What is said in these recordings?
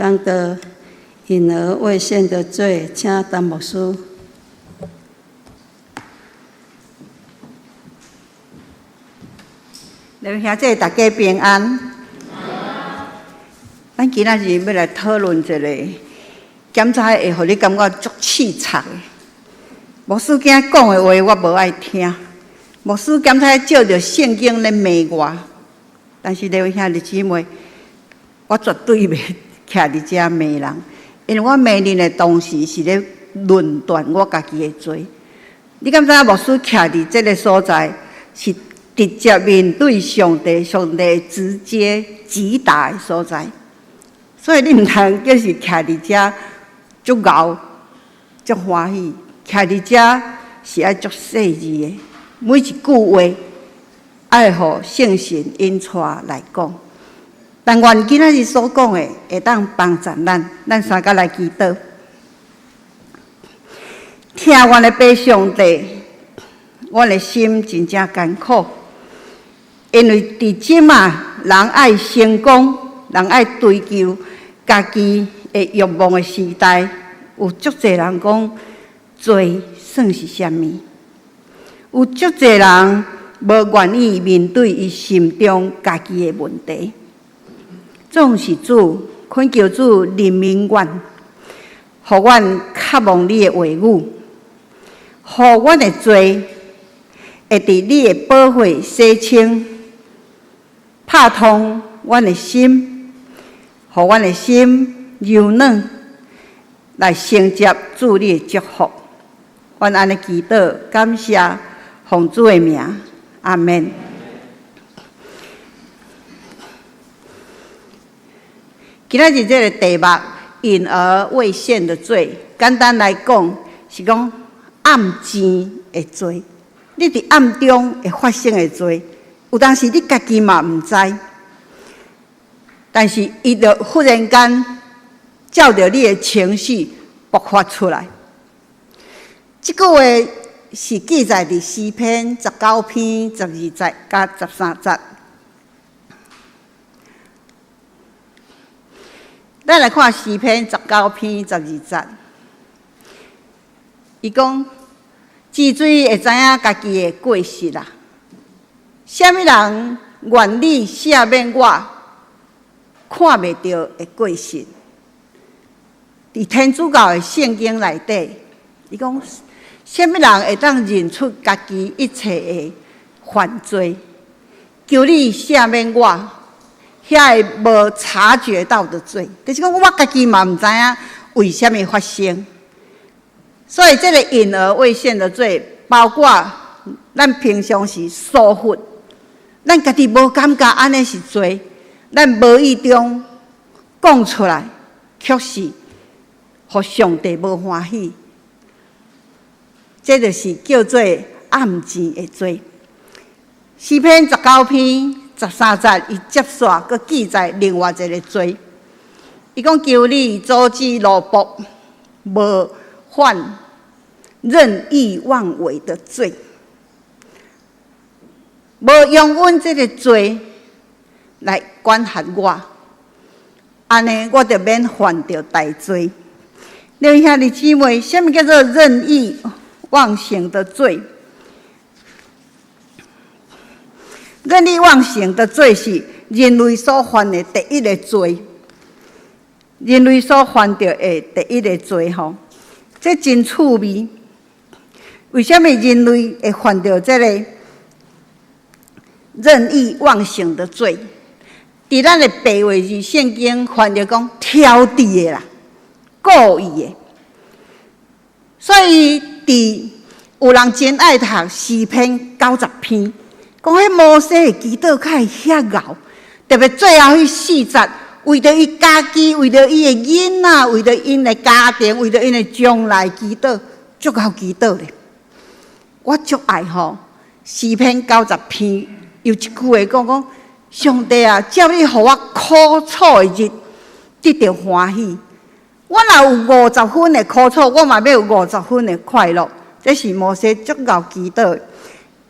講道隱而未現的罪，請陳牧師。兩兄弟，大家平安。咱今仔日欲來討論一个檢查會予你感覺足刺激的。牧師今仔講的話，我無愛聽。牧師檢查照著聖經咧罵我，但是兩位兄弟姊妹，我絕對袂徛佇遮罵人，因為我罵恁的同時是咧論斷我家己的罪。你敢知影牧師徛佇這个所在是直接面對上帝，上帝直接擊打的所在，所以你毋通叫是徛佇遮足𠢕、足歡喜，徛佇遮是愛足細膩的，每一句話愛予聖神引帶來講。但願今仔日所講的會當幫助咱，咱三個來祈禱。疼阮的父上帝，阮的心真正艱苦。因為佇這馬，人愛成功，人愛追求家己的欲望的時代，有足濟人講罪算是啥物？有足濟人無願意面對伊心中家己的問題。總是主，懇求主憐憫阮，予阮渴望你的話語，予阮的罪會佇你的寶血洗清，拍通阮的心，予阮的心柔軟，來承接主你的祝福。阮按呢祈禱，感謝奉主的名，阿們。今仔日這个題目，隱而未現的罪，簡單來講是講暗錢的罪。你佇暗中會發生的罪，有當時你家己嘛毋知，但是伊就忽然間照著你的情緒爆發出來。這句話是記載佇詩篇19篇12節佮13節。咱來看詩篇19篇12節，伊講。知罪會知影家己的過失啦。啥物人願意赦免我看袂著的過失？佇天主教的聖經內底，伊講啥物人會當認出家己一切的犯罪？求你赦免我遐个無察覺到的罪，就是講我家己嘛毋知影為啥物發生。所以，這个隱而未現的罪，包括咱平常時疏忽，咱家己無感覺按呢是罪，咱無意中講出來，卻是予上帝無歡喜，這就是叫做暗錢的罪。詩篇19篇13節，伊接續閣記載另外一个罪，伊講求你阻止奴僕無犯任意妄為的罪，無容允這个罪來管轄我，按呢我就免犯著大罪。兩兄弟姊妹，啥物叫做任意妄行的罪？任意妄行的罪是人類所犯的第一个罪，人類所犯著的第一个罪吼。這真趣味，為啥物人類會犯著這个任意妄行的罪？佇咱的白話字聖經翻譯講挑剔的啦，故意的。所以佇有人真愛讀詩篇90篇，講彼摩西的祈禱較會遐𠢕，特別最後彼四節。為著伊家己，為著伊的囡仔，為著𪜶的家庭，為著𪜶的將來祈禱，足𠢕祈禱咧。我足愛吼詩篇90篇有一句話講講：上帝啊，照你予我苦楚的日，得著歡喜。我若有50分的苦楚，我嘛欲有50分的快樂。這是摩西足𠢕祈禱。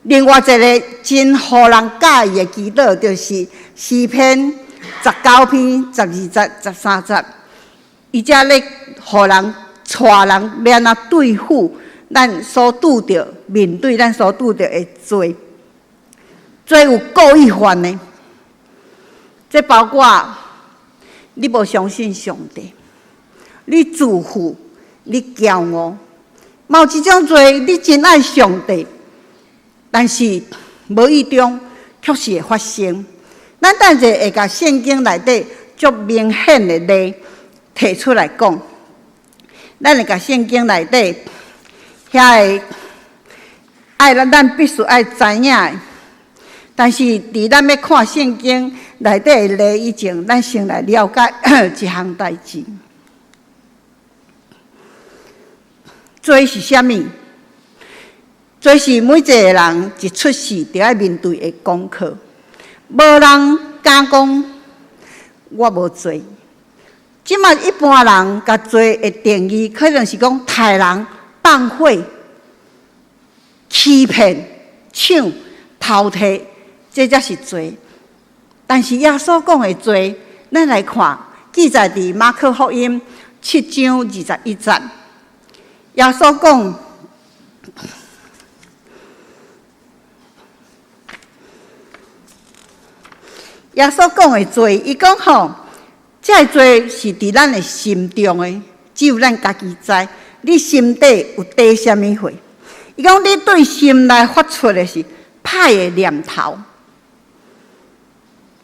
另外一个真予人佮意的祈禱，就是詩篇19篇12節、13節。伊才咧予人帶人欲按怎對付咱所拄著面對咱所拄著的罪。罪有故意犯的，這包括你無相信上帝，你自負，你驕傲，嘛有一種罪，你真愛上帝，但是無意中卻是會發生。咱等下會共聖經內底足明顯的例提出來講，咱會共聖經內底遐个愛咱咱必須愛知影的。但是佇咱欲看聖經內底的例以前，咱先來了解一項代誌。罪是啥物？罪是每一個人一出世就愛面對的功課。無人敢講我無罪。這馬一般人共罪的定義，可能是講刣人、放火、欺騙、搶、偷提，這才是罪。但是耶穌講的罪，咱來看記載佇馬可福音7章21節，耶穌講。耶穌講的罪，伊講吼，這个罪是佇咱的心中的，只有咱家己知。你心底有底啥物貨？伊講你對心內發出的是歹的念頭，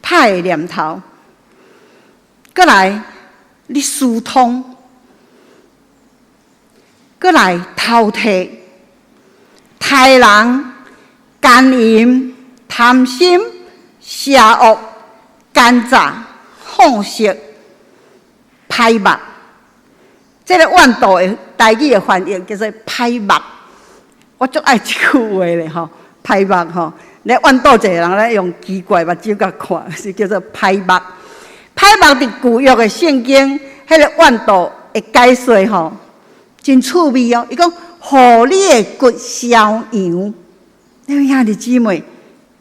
歹的念頭。閣來，你私通，閣來偷提，刣人、姦淫、貪心、邪惡、奸詐、好色、歹目。這个怨妒的台語的翻譯叫做歹目。我足愛這句話咧吼，歹目吼，咧怨妒一个人咧用奇怪目睭共看，是叫做歹目。歹目佇舊約的聖經，彼个怨妒的解說吼，真趣味哦。伊講，予你的骨痟揚。恁兄弟姊妹，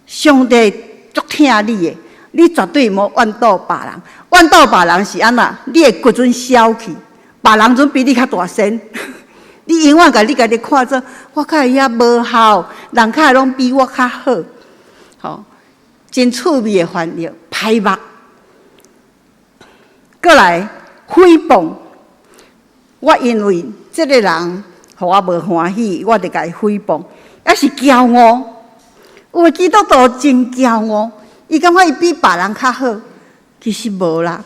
上帝足疼你的，你絕對毋好怨妒別人。怨妒別人是按怎？你的骨陣痟去，別人陣比你較大身。你永遠共你家己看做，我較會遐無效，人較會攏比我較好。吼，真趣味的翻譯，歹目。閣來誹謗，我因為這个人予我無歡喜，我就共伊誹謗，抑是驕傲。有的基督徒真驕傲，伊感覺伊比別人較好，其實無啦。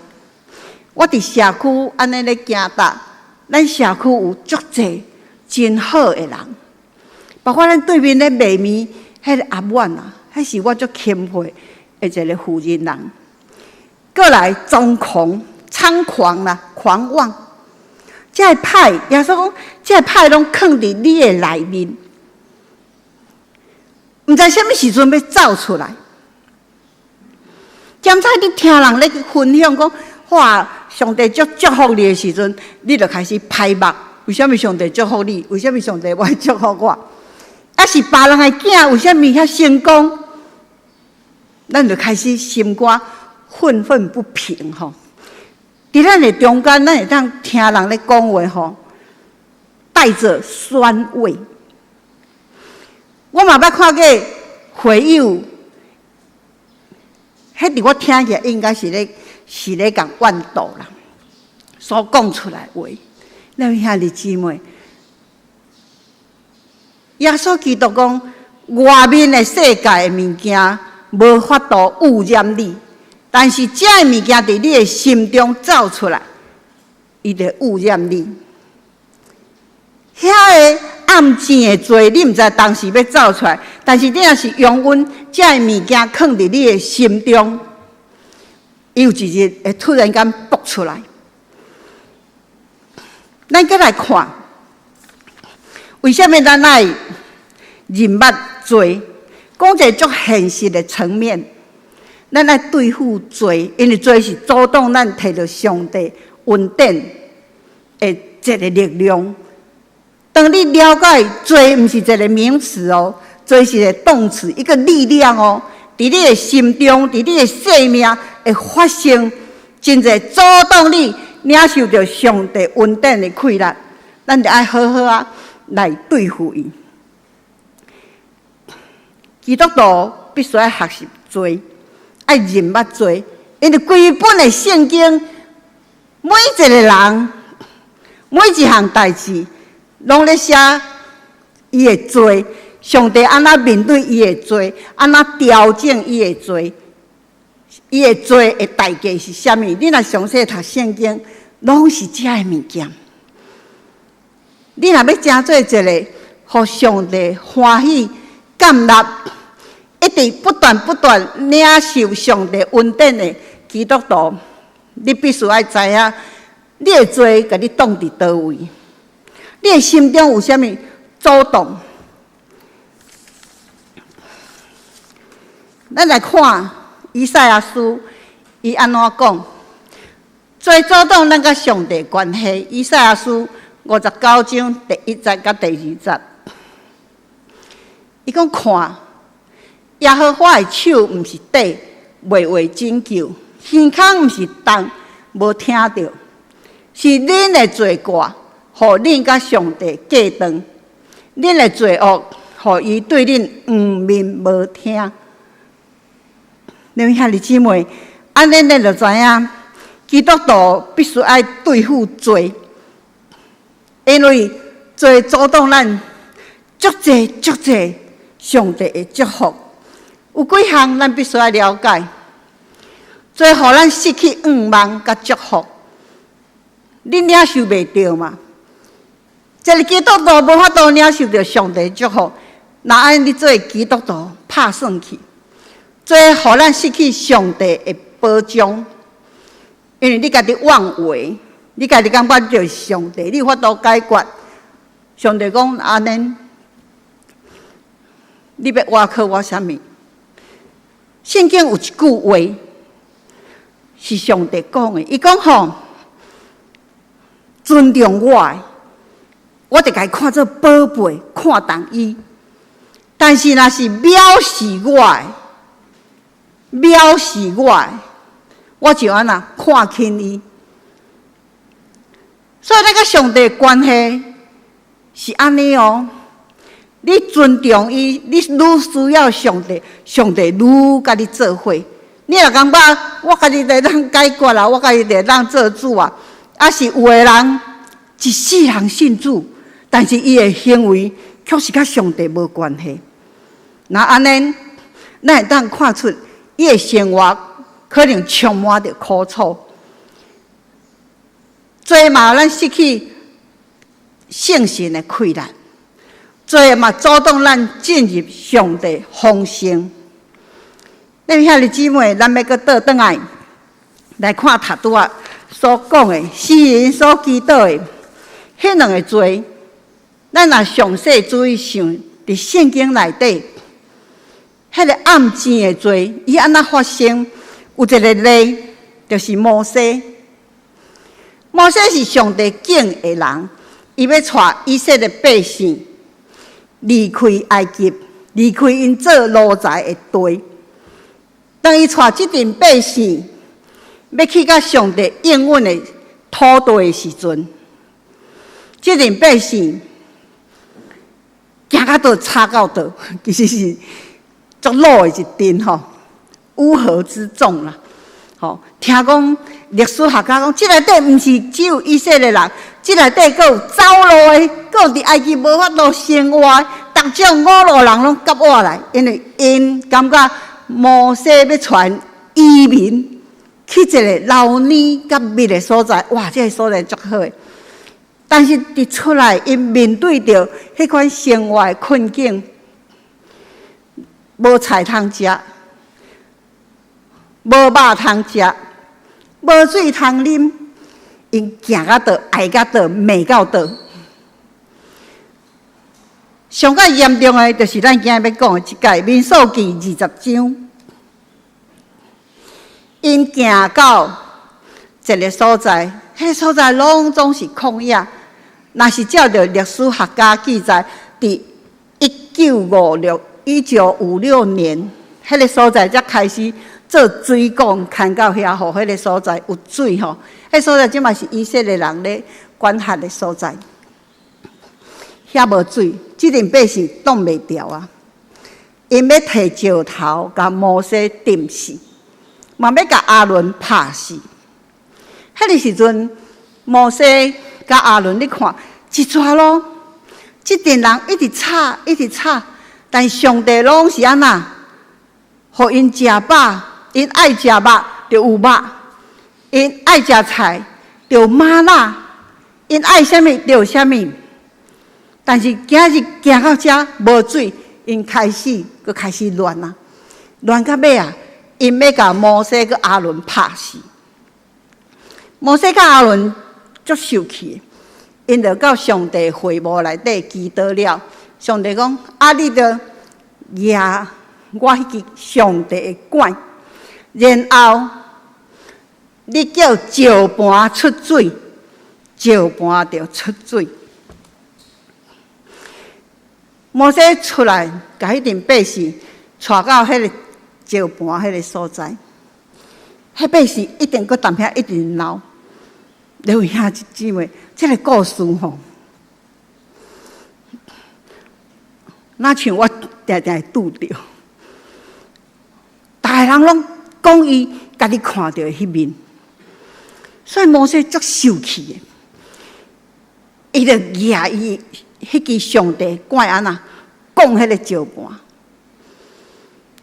我佇社區按呢咧行踏，咱社區有足濟真好的人，包括咱對面咧賣麵彼个阿滿啊，彼是我足欽佩的一个負責人。閣來裝狂、猖狂啦、狂妄，這个歹，耶穌講，這个歹攏囥佇你的內面，毋知啥物時陣欲走出來。兼且你聽人咧分享講，哇，上帝足祝福你的時陣，你就開始歹目。為啥物上帝祝福你？為啥物上帝無愛祝福我？抑是別人的囝為啥物遐成功？咱就開始心肝憤憤不平吼。佇咱的中間，咱會當聽人咧講話吼，帶著酸味。我嘛捌看過會友，彼佇我聽起來應該是咧是咧共怨妒啦，所講出來話。咱兄弟姊妹，耶穌基督講，外面的世界的物件無法度污染你，但是這个物件佇你的心中走出來，伊就污染你。遐个暗藏的罪，你毋知當時欲走出來，但是你若是容忍這个物件囥佇你的心中，伊有一日會突然間爆出來。咱閣來看，為啥物咱愛認捌罪？講一个足現實的層面，咱愛對付罪，因為罪是阻擋咱摕著上帝恩典的一个力量。當你了解罪毋是一个名詞哦，罪是一个動詞，一個力量哦，佇你的心中，佇你的生命會發生真濟阻擋你。領受著上帝恩典的氣力，咱就愛好好仔來對付伊。基督徒必須愛學習罪，愛認捌罪，因為規本的聖經，每一個人，每一項代誌，攏咧寫伊的罪，上帝按怎面對伊的罪，按怎調整伊的罪，伊的罪的代價是啥物？你若詳細讀聖經，攏是這个物件。你若欲成做一個予上帝歡喜、感納，一直不斷不斷領受上帝恩典的基督徒，你必須愛知影，你的罪共你擋佇佗位，你的心中有啥物阻擋？咱來看以賽亞書，伊按怎講？罪阻擋咱佮上帝關係。以賽亞書59章第一節佮第二節，伊講看，耶和華的手毋是短，袂話拯救；耳孔毋是鈍，無聽著。是恁的罪過，予恁佮上帝隔斷；恁的罪惡，予伊對恁掩面無聽。恁兄弟姊妹，按呢咱就知影，基督徒必須愛對付罪，因為罪阻擋咱足濟足濟上帝的祝福。有幾項咱必須愛了解，罪予咱失去願望佮祝福，你領受袂著嘛？一個基督徒無法度領受著上帝祝福，若按呢你做基督徒拍算去，罪予咱失去上帝的保障，因為你家己妄為，你家己感覺就是上帝，你有法度解決。上帝講按呢，你欲倚靠我啥物？聖經有一句話是上帝講的，伊講吼，尊重我的，我就共伊看做寶貝，看重伊。但是若是藐視我的，藐視我的，我就按怎看輕伊。所以，咱佮上帝關係是按呢哦。你尊重伊，你愈需要上帝，上帝愈佮你做伙。你若感覺我家己會當解決啦，我家己會當做主啊，抑是有的人一世人信主，但是伊的行為卻是佮上帝無關係。若按呢，咱會當看出伊的生活可能充滿著苦楚。罪嘛，予咱失去聖神的氣力。罪嘛，阻擋咱進入上帝豐盛。恁兄弟姊妹，咱欲閣倒轉來來看頭拄仔所講的，詩人所祈禱的彼兩个罪，咱若詳細注意想，佇聖經內底，彼个暗箭的罪，伊按怎發生？有一个例，就是摩西。摩西是上帝揀的人，伊欲帶以色列百姓離開埃及，離開𪜶做奴才的地。當伊帶這陣百姓欲去佮上帝應允的土地的時陣，這陣百姓行到佗插到佗，其實是足魯的一陣吼，烏合之眾啦。吼，聽講歷史學家講，這內底毋是只有以色列人，這內底閣有走路的，閣有佇埃及無法度生活的，逐種五路人攏夾倚來，因為𪜶感覺摩西欲傳移民去一個流奶佮蜜的所在，哇，這个所在足好的。但是佇出來，𪜶面對著彼款生活的困境，無菜通食，無肉通食，無水通啉，𪜶行甲倒，挨甲倒，罵到倒。上較嚴重的，就是咱今日欲講的這節民數記20章，𪜶行到一个所在，彼个所在攏總是曠野。若是照著歷史學家記載，佇1956年，彼个所在才開始做水管牽到遐，予彼个所在有水吼。彼所在這馬是以色列人咧管轄的所在，遐無水，這陣百姓擋袂牢啊！𪜶欲提石頭共摩西釘死，嘛欲共亞倫拍死。彼个時陣，摩西佮亞倫，你看一逝囉，這陣人一直吵，一直吵，但上帝攏是按怎？予𪜶食飽，𪜶愛食肉就有肉，𪜶愛食菜就有嗎哪，𪜶愛啥物就有啥物。但是今日行到遮無水，𪜶開始閣開始亂啊，亂到尾啊，𪜶欲共摩西佮亞倫拍死。摩西佮亞倫足受氣，𪜶就到上帝會幕內底祈禱了。上帝講：啊，你著舉我彼支上帝的拐，然後你叫石盤出水，石盤就出水。摩西出來，共彼陣百姓帶到彼个石盤彼个所在，彼百姓一定閣踮遐一直鬧。各位兄弟姊妹，這个故事吼，若像我定定會拄著，逐个人攏講伊家己看著的彼面，所以摩西足受氣的，伊就舉伊彼支上帝拐按怎摃彼个石盤，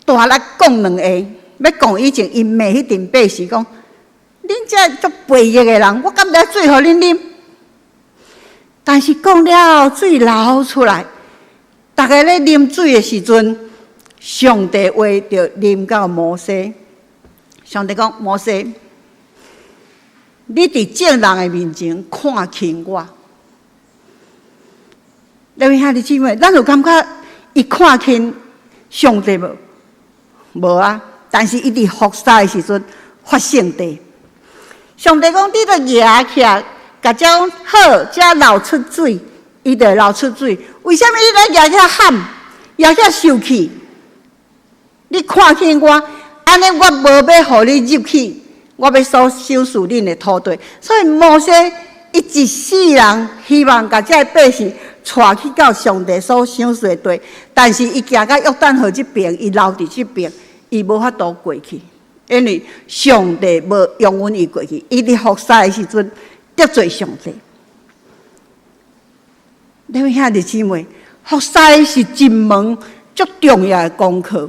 大力摃兩下，欲摃以前，伊罵彼陣百姓講：恁這足悖逆的人，我敢掠水予恁啉？但是講了水流出來，逐家咧啉水的時陣，上帝話就臨到摩西。上帝講：摩西，你佇眾人的面前看輕我。各位兄弟姊妹，咱有感覺伊看輕上帝無？無啊！但是伊佇服侍的時陣發聖地。上帝講：你著舉起來，共這講好，這流出水，伊就會流出水。為啥物你來舉起來喊，舉起來受氣？你看輕我，按呢我無欲予你入去，我欲所賞賜恁的土地。所以摩西伊一世人希望共這个百姓帶去到上帝所賞賜的地，但是伊行到約旦河這爿，伊留佇這爿，伊無法度過去。因為上帝無容允伊過去，伊佇服侍的時陣得罪上帝。各位兄弟姊妹，服侍是一門足重要的功課。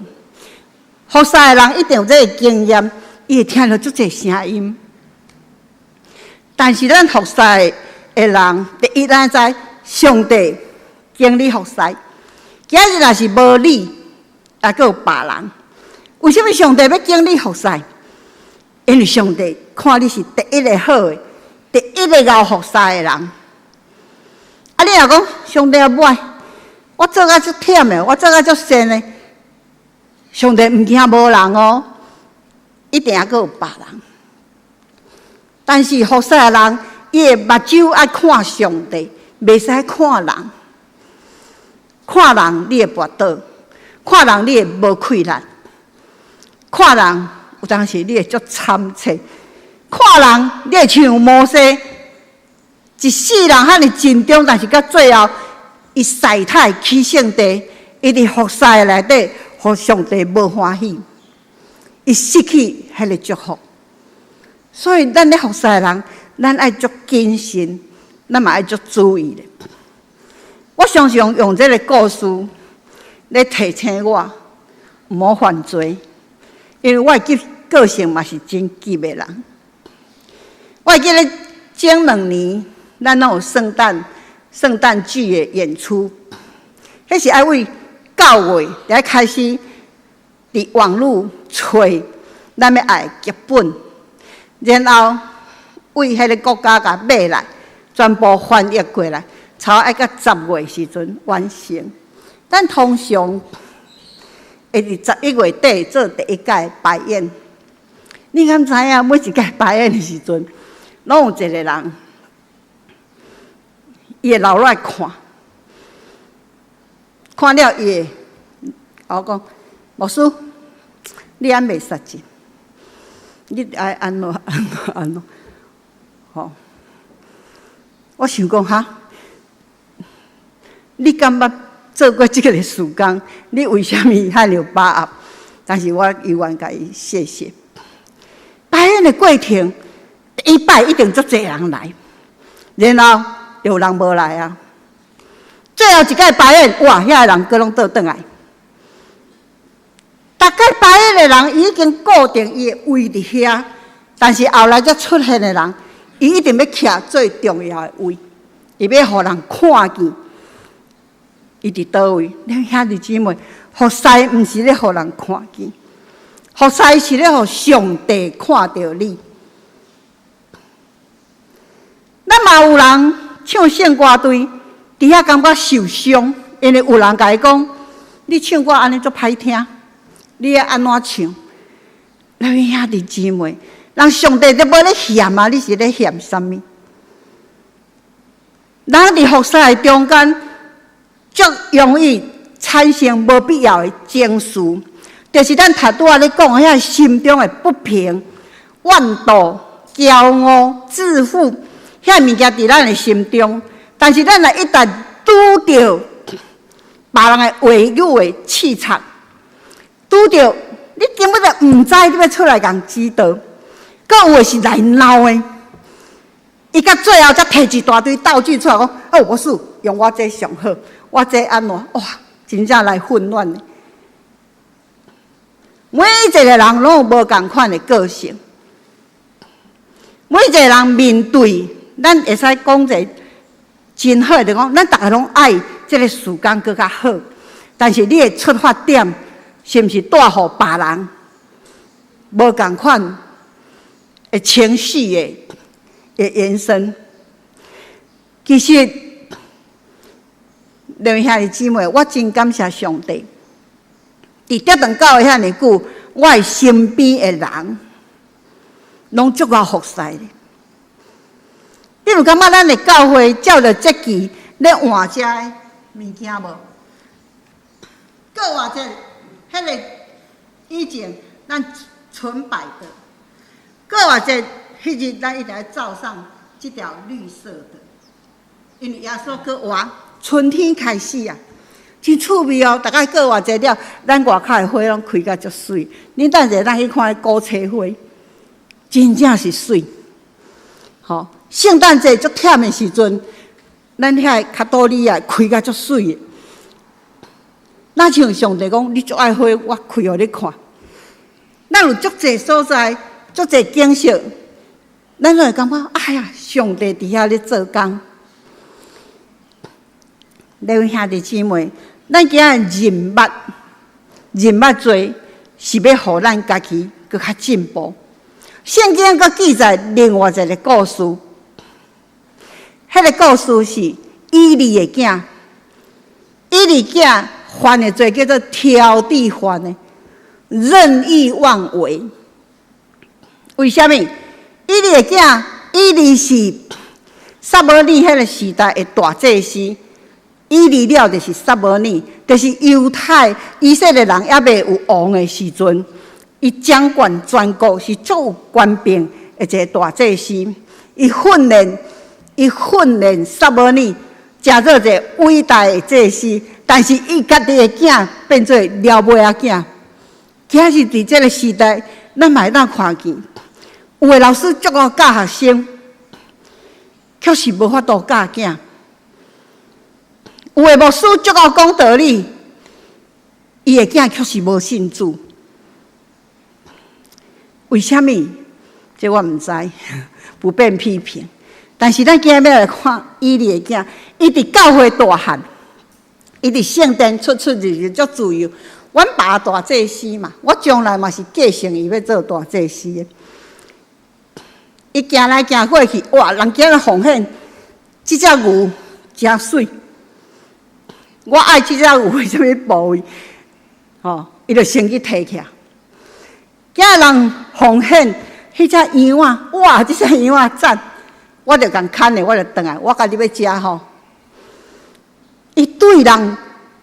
服侍的人一定有這個經驗，伊會聽著足濟聲音。但是咱服侍的人，第一咱知上帝經你服侍，今日若是無你，猶閣有別人。為啥物上帝欲經你服侍？因為上帝看你是第一个好的，第一个𠢕服侍的人。啊，你若講上帝啊，無愛，我做甲足忝的，我做甲足善的，上帝毋驚無人哦，一定猶閣有別人。但是服侍的人，伊的目睭愛看上帝，袂使看人。看人你會跋倒，看人你會無氣力。看人有當時你會足慘切，看人你會像摩西，一世人遐爾盡忠，但是到最後，伊使太起聖地，伊佇服侍內底，予上帝無歡喜，伊失去彼个祝福。所以咱咧服侍的人，咱愛足謹慎，咱嘛愛足注意咧。我常常用這个故事咧提醒我，毋好犯罪。因為我的個性嘛是真急的人。我會記得前兩年，咱攏有聖誕劇的演出，彼是愛為9月才開始佇網路揣咱欲愛的劇本，然後為彼个國家共買來，全部翻譯過來，差愛到10月時陣完成。咱通常會佇11月底做第一屆排演。你敢知影？每一屆排演的時陣，攏有一個人，伊會留落來看，看了伊會，我講牧師，你按袂殺進。你愛按怎按怎按怎？吼！我想講哈，你敢捌做過這个事工？你為啥物遐爾有把握？但是我猶原共伊謝謝。排演的過程，第一擺一定足濟人來，然後有人無來啊。最後一擺排演，哇，遐个人閣攏倒轉來。逐擺排演的人已經固定伊的位佇遐，但是後來才出現的人，伊一定欲徛最重要的位，伊欲予人看見，伊佇佗位。恁兄弟姊妹，服侍毋是咧予人看見，服侍是咧予上帝看著你。咱嘛有人唱聖歌隊，佇遐感覺受傷，因為有人共伊講：你唱歌按呢足歹聽，你欲按怎唱？咱兄弟姊妹，人上帝都無咧嫌啊，你是咧嫌啥物？人佇服侍的中間，足容易產生無必要的情緒，就是咱頭拄仔咧講的遐心中的不平、怨妒、驕傲、自負，遐物件佇咱的心中。但是咱若一旦拄著別人的話語的刺插，拄著你根本就毋知你欲出來共指導，閣有的是來鬧的，伊到最後才提一大堆道具出來講：哦，牧師用我這上好，我這按怎？哇，真正來混亂的。每一個人攏有無仝款的個性，每一個人面對，咱會使講一個真好的，就講咱逐个攏愛這个事工閣較好，但是你的出發點是毋是帶予別人無仝款的情緒的延伸？其實，兩位兄弟姊妹，我真感謝上帝。佇德堂教會遐爾久，我的身邊的人攏足𠢕服侍的。你有感覺咱的教會照著節期咧換這个物件無？過活節，彼个以前咱純白的，過活節彼日咱一定愛罩上這條綠色的，因為耶穌閣活，春天開始啊！真趣味哦！逐擺過活節了，咱外口的花攏開甲足媠。恁等下咱去看彼古車花，真正是媠。吼，聖誕節足忝的時陣，咱遐個卡多利亞開甲足媠的。若像上帝講，你足愛花，我開予你看。咱有足濟所在，足濟景色，咱攏會感覺，哎呀，上帝佇遐咧做工。兩位兄弟姊妹，咱今仔日認捌認捌罪，是欲予咱家己閣較進步。聖經閣記載另外一个故事，彼个故事是以利的囝，以利囝犯的罪叫做挑剔犯的，任意妄為。為啥物？以利的囝，以利是撒母耳彼个時代的大祭司。以利了就是撒母耳，就是猶太以色列人猶未有王的時陣，伊掌管全國是足有權柄的一個大祭司。伊訓練撒母耳，成做一个偉大的祭司，但是伊家己的囝變做老尾仔囝。今仔日佇這个時代，咱嘛會當看見，有的老師足𠢕教學生，卻是無法度教囝。有的牧師足𠢕講道理，伊的囝卻是無信主。為啥物？這我毋知，不便批評。但是咱今日欲來看以利的囝，伊佇教會大漢，伊佇聖殿出出入入足自由。阮爸大祭司嘛，我將來嘛是繼承伊欲做大祭司的。伊行來行過去，哇！人今日奉獻這隻牛誠媠。我愛這隻牛的啥物部位，吼，伊就先去提起來。今日人奉獻彼隻羊仔，哇！這隻羊仔讚，我就共牽的，我就轉來，我家己欲食吼。伊對人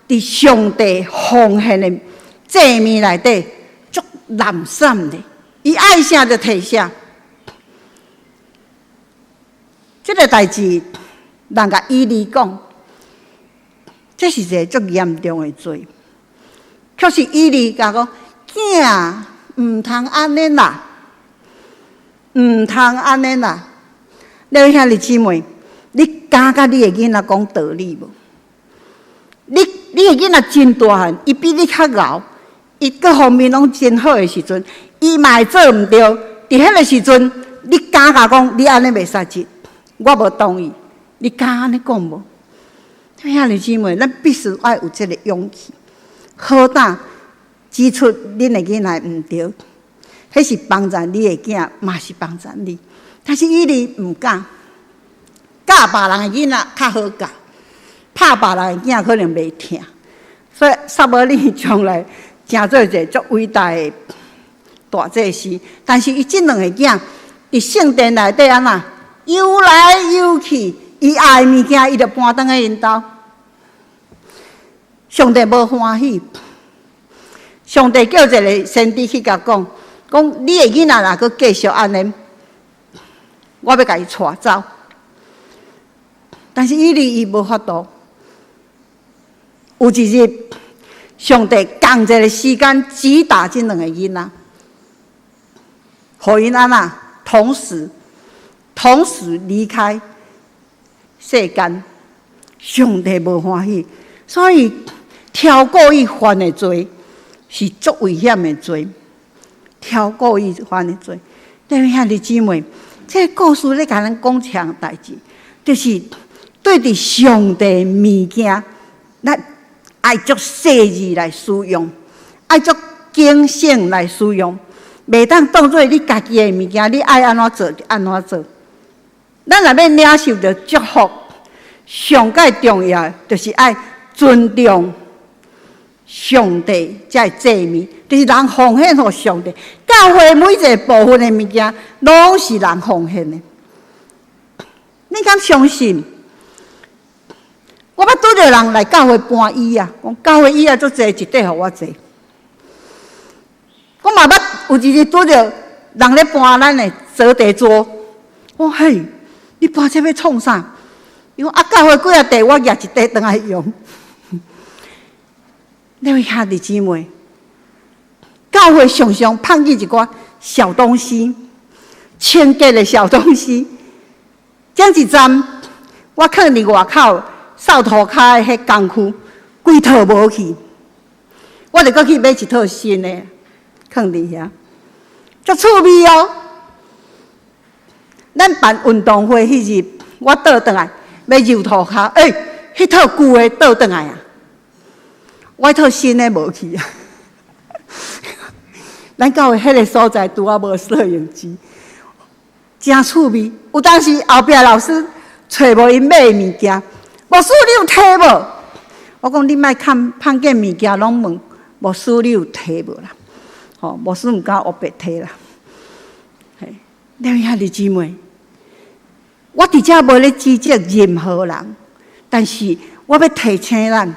佇上帝奉獻的祭物內底足濫散的，伊愛啥就提啥。這个代誌，人共以利講，這是一个足嚴重的罪。卻是以利共講，囝毋通按呢啦，毋通按呢啦。你兄弟姊妹，你敢佮你的囡仔講道理無？你的囡仔真大漢，伊比你較𠢕，伊各方面攏真好的時陣，伊嘛會做毋對。佇彼个時陣，你敢共講你按呢袂使這，我無同意，你敢按呢講無？兄弟姊妹，咱必須愛有這个勇氣，好膽指出恁的囡仔毋對，彼是幫助你的囝，嘛是幫助你。但是以利毋敢，教別人的囡仔較好教，拍別人的囝可能袂疼，所以撒母耳將來成做一个足偉大的大祭司。但是伊這兩個囝佇聖殿內底按怎遊來遊去，伊愛的物件伊就搬轉去𪜶兜。上帝無歡喜，上帝叫一个先知去共講，講你的囡仔若閣繼續按呢，我欲共伊帶走。但是以利伊無法度。有一日，上帝仝一个時間擊打這兩个囡仔，予𪜶按怎同時離開世間，上帝無歡喜，所以超故意犯的罪是足危險的罪。超故意犯的罪，各位兄弟姊妹，這个故事咧共咱講一項代誌，就是對佇上帝物件，咱愛足細膩來使用，愛足謹慎來使用，袂當當做你家己的物件，你愛按怎做就按怎做。咱若欲領受著祝福，上蓋重要就是愛尊重上帝，這个祭物，就是人奉獻予上帝。教會每一个部分的物件，攏是人奉獻的。你敢相信？我捌拄著人來教會搬椅仔，講教會椅仔足濟，一塊予我坐。我嘛捌有一日拄著人咧搬咱的折疊桌，我嘿，你搬這欲創啥？伊講啊，教會幾仔塊，我攑一塊轉來用。各位兄弟姊妹，教會常常放棄一寡小東西，清潔的小東西。前一站，我囥佇外口掃塗跤的彼工具，規套無去，我就閣去買一套新的，囥佇遐，足趣味哦。咱辦運動會彼日，我倒轉來欲揉塗跤，欸，彼套舊的倒轉來啊！我彼套新的無去啊！咱教會彼个所在拄仔無攝影機，誠趣味。有當時後壁老師揣無𪜶買的物件，牧師你有提無？我講你莫看看見物件攏問牧師你有提無啦？吼，牧師毋敢烏白提啦。嘿，各位兄弟姊妹，我佇遮無咧指責任何人，但是我欲提醒咱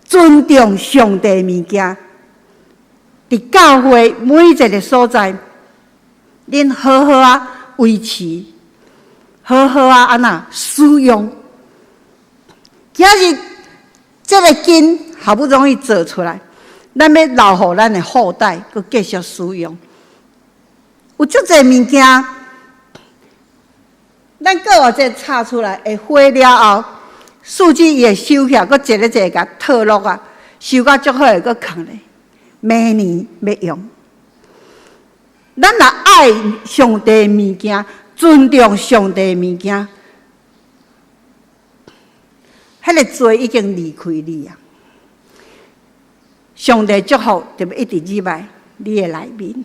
尊重上帝物件。佇教會每一个所在，恁好好仔維持，好好仔按怎使用。今日這个金好不容易做出來，咱欲留予咱的後代，閣繼續使用。有足濟物件，咱閣有這插出來會火了後，數據伊會收起來，閣一个一个共套落啊，收甲足好的，閣囥咧，明年欲用。咱若愛上帝物件，尊重上帝物件，彼个罪已經離開你啊！上帝祝福就欲一直入來你的內面。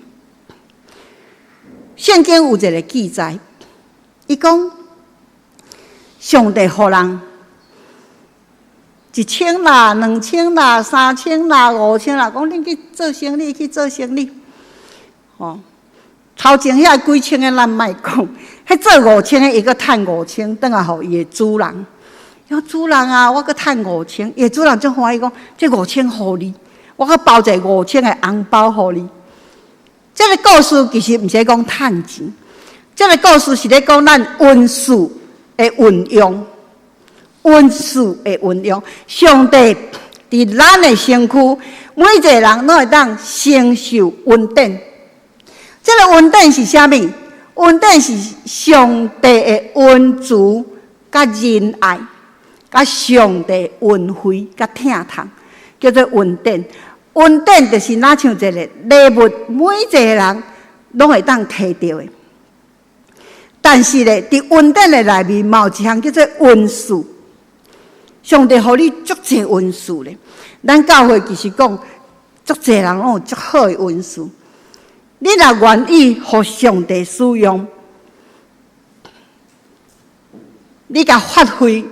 聖經有一个記載，伊講上帝予人1000啦、2000啦、3000啦、5000啦，講恁去做生意，去做生意，吼。頭前遐幾千个咱莫講，彼做五千个伊閣趁五千，轉來予伊的主人。伊講主人啊，我閣趁五千，伊的主人足歡喜講，這五千予你，我閣包一个五千的紅包予你。這个故事其實毋是講趁錢，這个故事是咧講咱恩賜的運用，恩賜的運用。上帝佇咱的身軀，每一個人攏會當承受恩典。這个恩典是啥物？恩典是上帝的恩慈、佮仁愛、佮上帝恩惠、佮疼痛，叫做恩典。恩典就是若像一个禮物，每一個人攏會當提著的。但是咧，佇恩典的內面，嘛有一項叫做恩賜。上帝予你足濟恩賜咧。咱教會其實講，足濟人攏有足好的恩賜。你若願意予上帝使用，你共發揮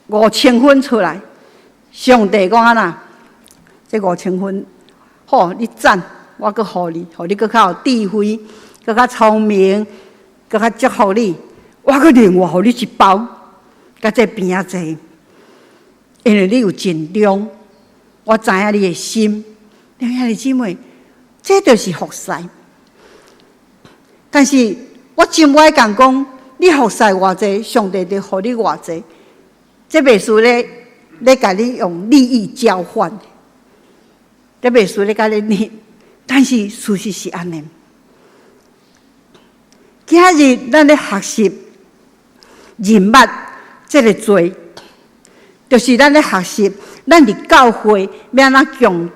5000分出來，上帝講按怎？這五千分，好，你讚，我閣予你，予你閣較有智慧，閣較聰明，閣較祝福你。我閣另外予你一包，佮這邊仔濟，因為你有盡忠，我知影你的心。兄弟姊妹，這就是服侍。但是我真無愛共講，你服侍偌濟，上帝就予你偌濟。這袂輸咧，咧共你用利益交換。這袂輸咧共你你，但是事實是按呢。今日咱咧學習認捌這个罪，就是咱咧學習咱佇教會欲按怎共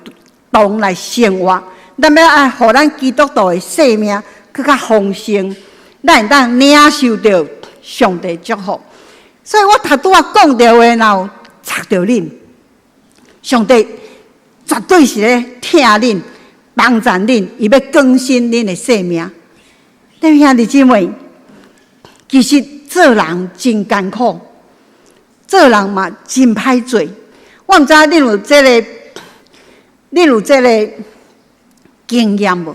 同來生活，咱欲愛予咱基督徒的生命閣較豐盛，咱會當領受著上帝祝福。所以我頭拄仔講著話，若有插著恁，上帝絕對是咧疼恁、幫助恁，伊欲更新恁的生命。弟兄姊妹，其實做人真艱苦，做人嘛真歹做。我毋知影恁有這个經驗無？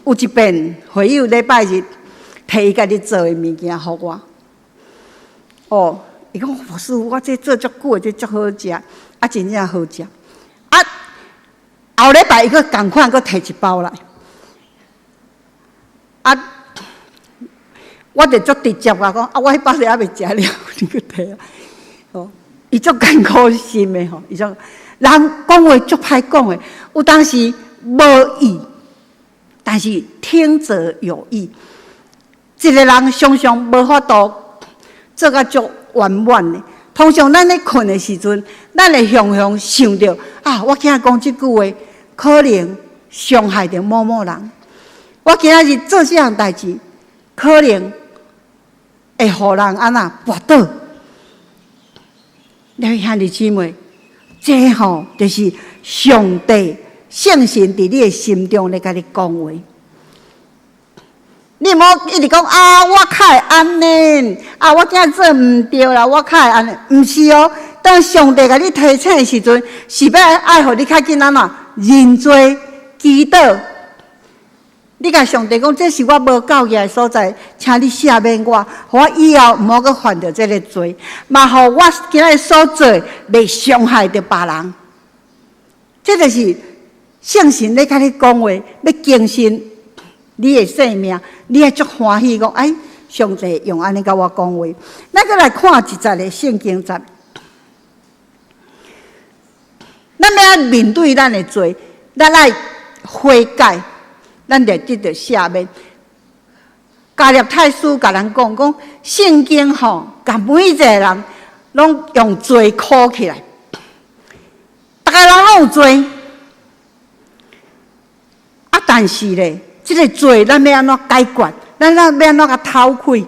有一遍會友禮拜日提伊家己做的物件予我。哦，伊講牧師，我這做足久的，這足好食，啊，真正好食。啊，後禮拜伊閣仝款閣提一包來。啊，我就足直接共講，啊，我彼包是猶未食了，你閣提啊。哦，伊足艱苦心的吼，伊說人講話足歹講的，有當時無意，但是聽者有意。一個人常常無法度做甲足圓滿的。通常咱咧睏的時陣，咱會常常想著啊，我今仔講這句話，可能傷害著某某人。我今仔日做這項代誌，可能會予人按怎跋倒。你兄弟姊妹，這吼就是上帝聖神佇你的心中咧共你講話。你毋好一直講啊，我較會按呢，啊，我今仔做毋對啦，我較會按呢，毋是哦。當上帝共你提醒的時陣，是欲愛予你較緊按怎認罪、祈禱。你共上帝講，這是我無夠額的所在，請你赦免我，予我以後毋好閣犯著這个罪，嘛予我今仔日所做袂傷害著別人。這就是聖神咧共你講話，欲更新你的生命，你會足歡喜講，哎，上帝用按呢共我講話。咱閣來看一節的聖經節，咱欲按怎面對咱的罪，咱愛悔改。咱就得著赦免。加勒泰書共咱講講聖經吼，共每一個人攏用罪箍起來，逐个人攏有罪。啊，但是咧，這个罪咱欲按怎解決？咱欲按怎共透開？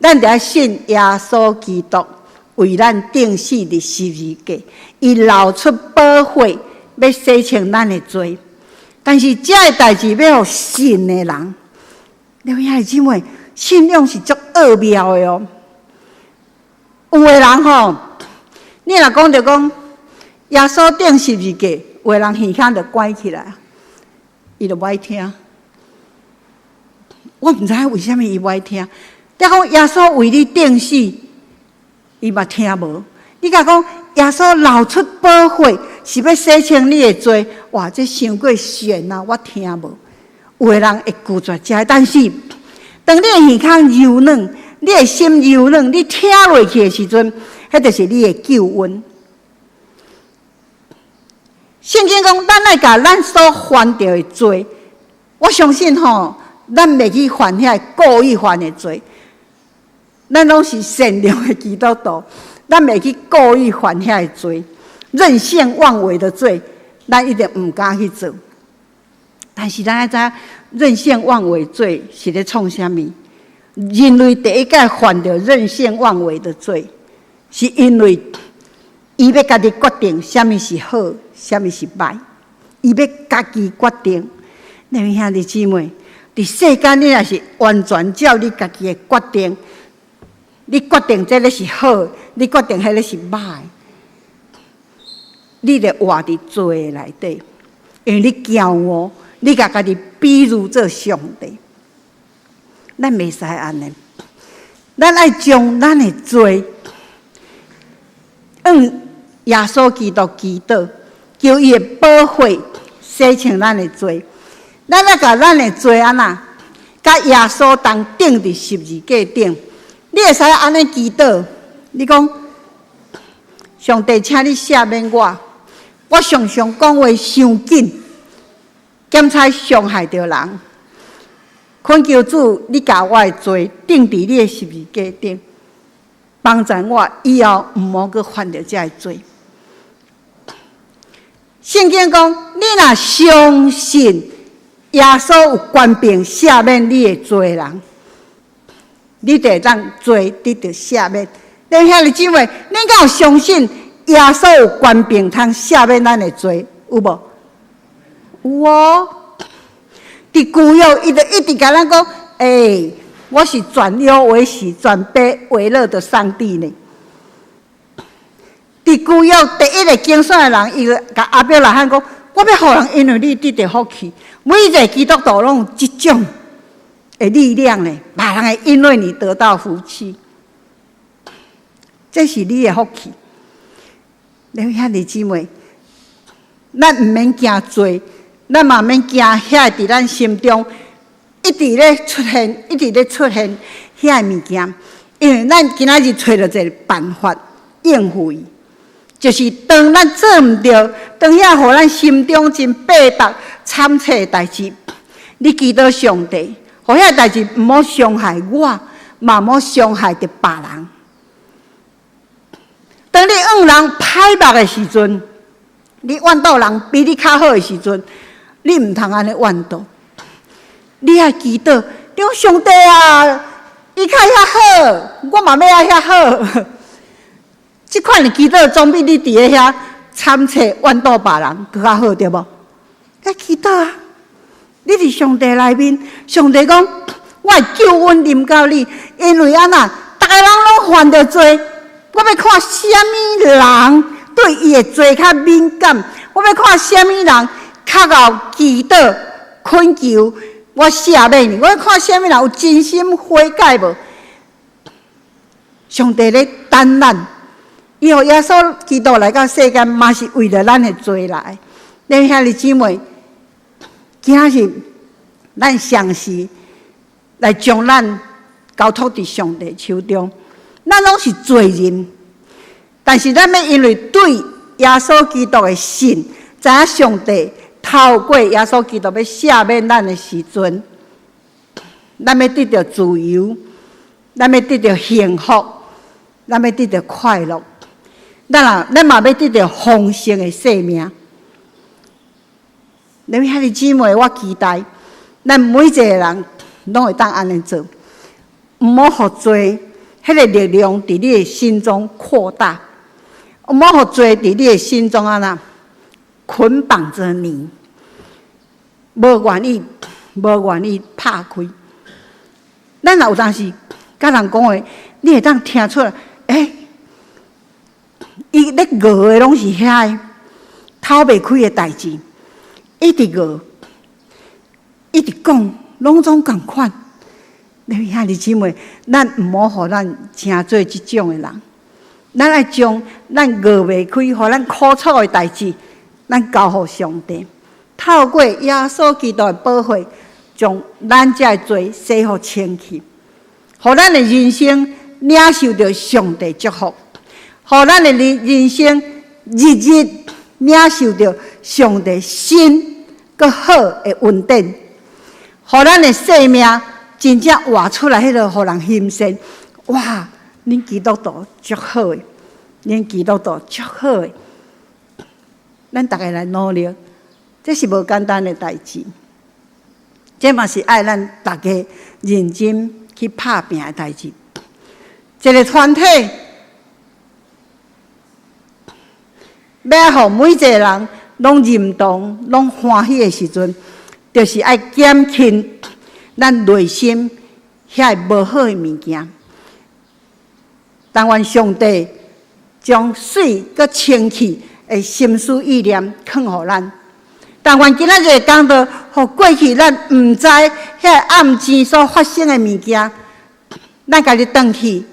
咱著愛信耶穌基督為咱釘死佇十字架，伊流出寶血，欲洗清咱的罪。但是這个代誌欲予信的人，兩位兄弟姊妹，信仰是足奧妙的哦。有的人吼，你若講著講耶穌釘十字架，有的人耳孔就關起來，伊就無愛聽。我毋知影為啥物伊無愛聽。你講耶穌為你釘死，伊嘛聽無。你共講耶穌流出寶血，是欲洗清你的罪，哇，這傷過玄啊，我聽無。有的人會拒絕這，但是當你的耳孔柔軟，你的心柔軟，你聽落去的時陣，彼就是你的救恩。聖經講，咱愛共咱所犯著的罪，我相信吼，咱袂去犯遐故意犯的罪。咱攏是善良的基督徒，咱袂去故意犯遐个罪，任性妄為的罪，咱一定毋敢去做。但是咱愛知影，任性妄為罪是咧創啥物？人類第一擺犯著任性妄為的罪，是因為伊欲家己決定啥物是好，啥物是歹，伊欲家己決定。那位兄弟姊妹，佇世間你若是完全照你家己的決定，你決定這个是好，你決定彼个是歹，你就活佇罪內底，因為你驕傲，你共家己比喻做上帝。咱袂使按呢，咱愛將咱的罪，向耶穌基督祈禱，求伊的寶血洗清咱的罪。咱愛共咱的罪按怎，佮耶穌同釘佇十字架頂。你會使按呢祈禱，你講上帝，請你赦免我，我常常講話傷緊，兼且傷害著人。懇求主，你共我的罪釘佇你的十字架頂，幫助我以後毋好閣犯著這个罪。聖經講，你若相信耶穌有權柄赦免你的罪人，你就會當罪得著赦免。恁兄弟姊妹，恁敢有相信耶穌有權柄通赦免咱的罪？有無？有哦。佇舊約，伊就一直共咱講：欸，我是轉憂為喜、轉悲為樂的上帝呢。佇舊約第一个揀選的人，伊就共亞伯拉罕講：我欲予人因為你得著福氣。每一个基督徒攏有這種的力量呢，別人會因為你得到福氣，這是你的福氣。恁兄弟姊妹，咱毋免驚罪，咱嘛免驚遐佇咱心中一直咧出現，一直咧出現遐个物件，因為咱今仔日揣著一個辦法應付伊，就是當咱做毋著，當遐予咱心中真百般慘切的代誌，你祈禱上帝，予遐代誌毋好傷害我，嘛毋好傷害著別人。當你怨人歹目的時陣，你怨妒人比你較好的時陣，你毋通按呢怨妒，你愛祈禱，你講上帝啊，伊較遐好，我嘛欲愛遐好。這款的祈禱總比你佇咧遐慘切怨妒別人閣較好，對無？愛祈禱啊！你佇上帝內面，上帝講，我的救恩臨到你，因為按怎，逐个人攏犯著罪，我欲看啥物人對伊的罪較敏感，我欲看啥物人較𠢕祈禱懇求我赦免你，我欲看啥物人有真心悔改無？上帝咧等咱，伊予耶穌基督來到世間，嘛是為著咱的罪來。恁兄弟姊妹，今仔日咱嘗試來將咱交託佇上帝手中，咱攏是罪人，但是咱欲因為對耶穌基督的信，知影上帝透過耶穌基督欲赦免咱的時陣，咱欲得著自由，咱欲得著幸福，咱欲得著快樂，咱啊，咱嘛欲得著豐盛的生命。恁兄弟姊妹，我期待咱每一個人攏會當按呢做，毋好予罪彼个力量佇你的心中擴大，毋好予罪佇你的心中按怎捆綁著你，無願意，無願意拍開。咱若有當時佮人講話，你會當聽出來，欸，伊咧熬的攏是遐个透袂開的代誌，一直熬，一直講，攏總仝款。恁兄弟姊妹，咱毋好予咱成做這種的人，咱愛將咱熬袂開、予咱苦楚的代誌，咱交予上帝。透過耶穌基督的寶血，將咱這个罪洗予清去，予咱的人生領受著上帝祝福，予咱的人生日日領受著上帝新閣好的恩典，予咱的生命真正活出來，彼个予人欣羨。哇！恁基督徒足好的，恁基督徒足好的，咱逐个來努力，這是無簡單的代誌。這嘛是愛咱逐家認真去拍拚的代誌。一个團體欲予每一个人攏認同、攏歡喜的時陣，就是愛減輕咱內心遐个無好的物件。但願上帝將媠閣清氣的心思意念囥予咱。但願今仔日講道，予過去咱毋知遐个暗糋所發生的物件，咱家己轉去，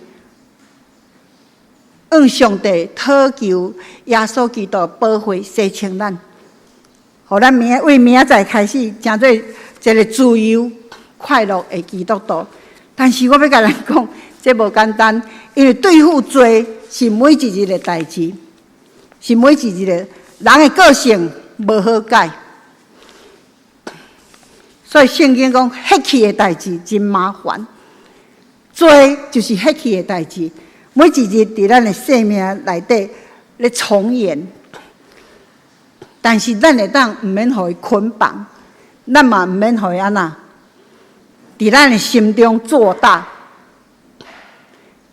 向上帝討求耶穌基督寶血洗清咱，予咱為明仔載開始，成做一个自由快樂的基督徒。但是我欲共咱講，這無簡單，因為對付罪是每一日的代誌，是每一日的人的個性無好改，所以聖經講血氣的代誌真麻煩，罪就是血氣的代誌，每一日佇咱的生命內底咧重演，但是咱會當毋免予伊捆綁，咱嘛毋免予伊按怎，佇咱的心中做大，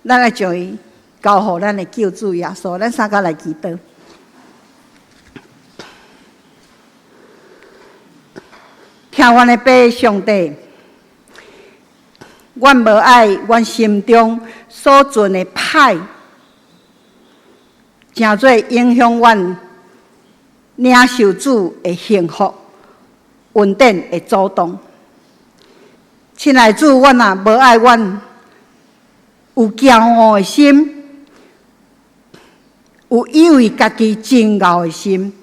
咱愛將伊交予咱的救主耶穌，咱三家來祈禱。聽阮的爸上帝，阮無愛阮心中所存的歹，成做影響阮領受主的幸福、恩典的阻擋。親愛主，阮也無愛阮有驕傲的心，有以為家己真𠢕的心，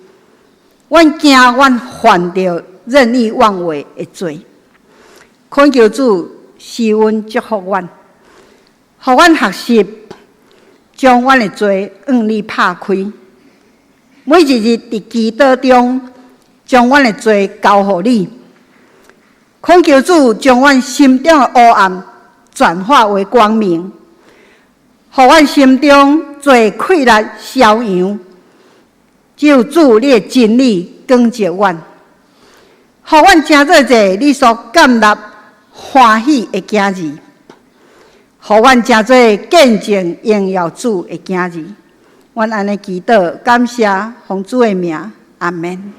阮驚阮犯著任意妄為的罪。懇求主施恩祝福阮，予阮學習將阮的罪向你拍開，每一日佇祈禱中將阮的罪交予你。懇求主將阮心中的黑暗轉化為光明，予阮心中罪氣力消揚。只有主你的真理光照阮，予阮成做一个你所接納歡喜的囝兒，予阮成做見證榮耀主的囝兒。阮按呢祈禱，感謝奉主的名，阿們。